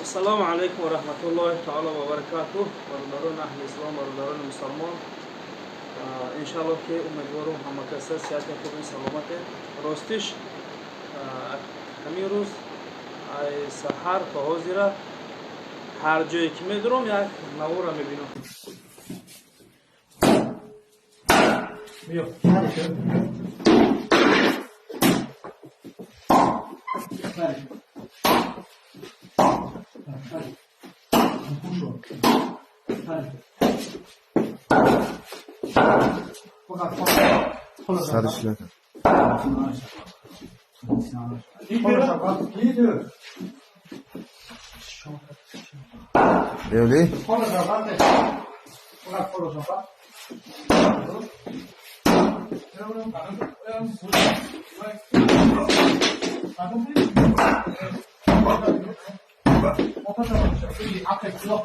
Ассалому алайкум ва раҳматуллоҳи таоло ва баракатуҳ. Бародарони аҳли ислом, бародарони мусалмон, иншааллоҳ ки умедворум ҳама каса сиҳати хуби саломате. Ростиш, ҳамин рӯз ай саҳар то ҳозира ҳар ҷое ки медурам, як навора мебинам. Биё. Sarı silah. Öyle. 앞에 구멍.